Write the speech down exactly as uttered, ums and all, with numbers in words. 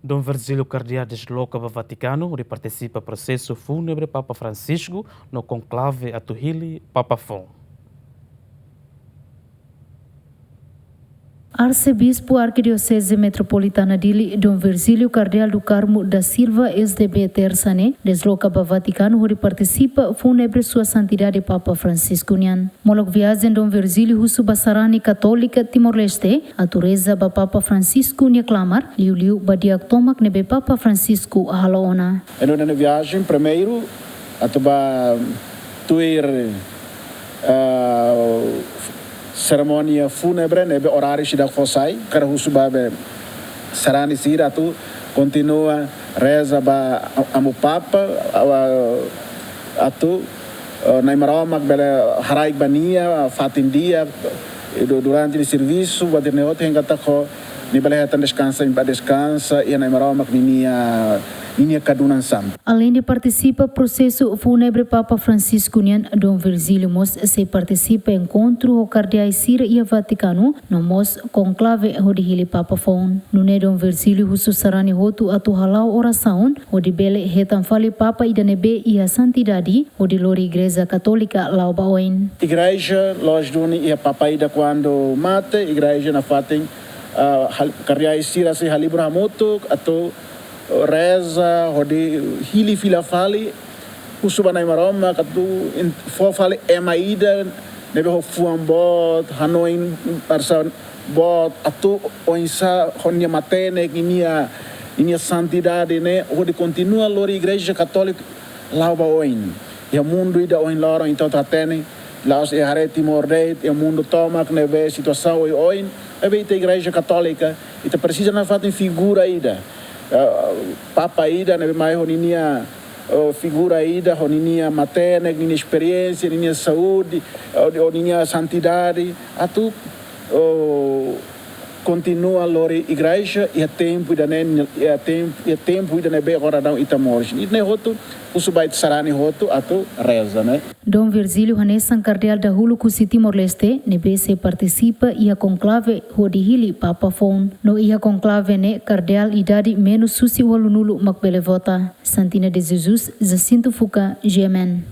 Dom Virgílio Kardeál desloka ba Vatikanu hodi partisipa prosesu fúnebre Papa Francisco no konklave atu hili Papa foun. Arsebispu Arkidioseze Metropolitana Dili, Dom Virgílio Kardeál do Carmo da Silva, S D B, Tersa ne'e desloka ba Vatikanu hodi partisipa fúnebre Sua Santidade Papa Francisco nian. Molok viajen Dom Virgílio husu ba sarani Katólika Timor-Leste atu reza ba Papa Francisco nia klamar, liuliu ba di'ak tomak ne'ebé Papa Francisco halo ona. Iha nune'e viajen primeiru atu ba tuir, ah, serimónia fúnebre ne'ebé oráriu seidauk fó sai, hakarak husu ba be sarani sira atu kontinua reza ba a-, Amu Papa, ah, atu, eh, Nai Maromak bele haraik ba nia fatin di'ak, eh, du-, durante nia servisu, buat ne'e hotu hein katak ho nia bele hetan deskansa, nia bá deskansa iha Nai Maromak ninia, ninia kadunan santu. Aleinde partisipa prosesu fúnebre Papa Francisco nian, Dom Virgílio mós sei partisipa enkontru ho kardeál sira iha Vatikanu, no mós konklave hodi hili Papa foun. Nune'e Dom Virgílio husu sarani hotu atu hala'o orasaun hodi bele hetan fali Papa ida ne'ebé iha santidade hodi lori Igreja Katólika la'o ba oin. Igreja la'ós duni iha Papa ida kuandu mate, Igreja nafatin, ah, hal-, kardeál sira sei halibur hamutuk atu reza hodi hili fila fali, husu ba Nai Maromak atu in-, fó fali ema ida ne'ebé ho fuan boot, hanoin oinsá boot, atu oinsá ho nia matenek, ninia, ninia santidade ne'e hodi kontinua lori Igreja Katólika la'o ba oin. Iha mundu ida ohin loron ita hotu hatene, la'ós iha haree Timor de'it, iha mundu tomak ne'ebé situasaun oioin, maibé ita Igreja Katólika, ita presiza nafatin figura ida, eh, Papa ida ne'ebé mai ho ninia, eh, figura ida, ho ninia matenek, ninia esperiénsia, ninia saúde, eh, ho ninia santidade, atu, eh, kontinua lori Igreja iha tempu ida-ne'e, iha tempu, iha tempu ida ne'ebé agora daudaun ita moris. Ida-ne'e hotu, husu ba ita sarani hotu atu reza, ne'e. Dom Virgílio hanesan kardeál dahuluk husi Timor-Leste ne'ebé sei partisipa iha konklave hodi hili Papa foun. No iha konklave ne'e kardeál idade menus husi ualunulu mak bele vota. Santina de Jesus, Jacinto Fuca, G M N.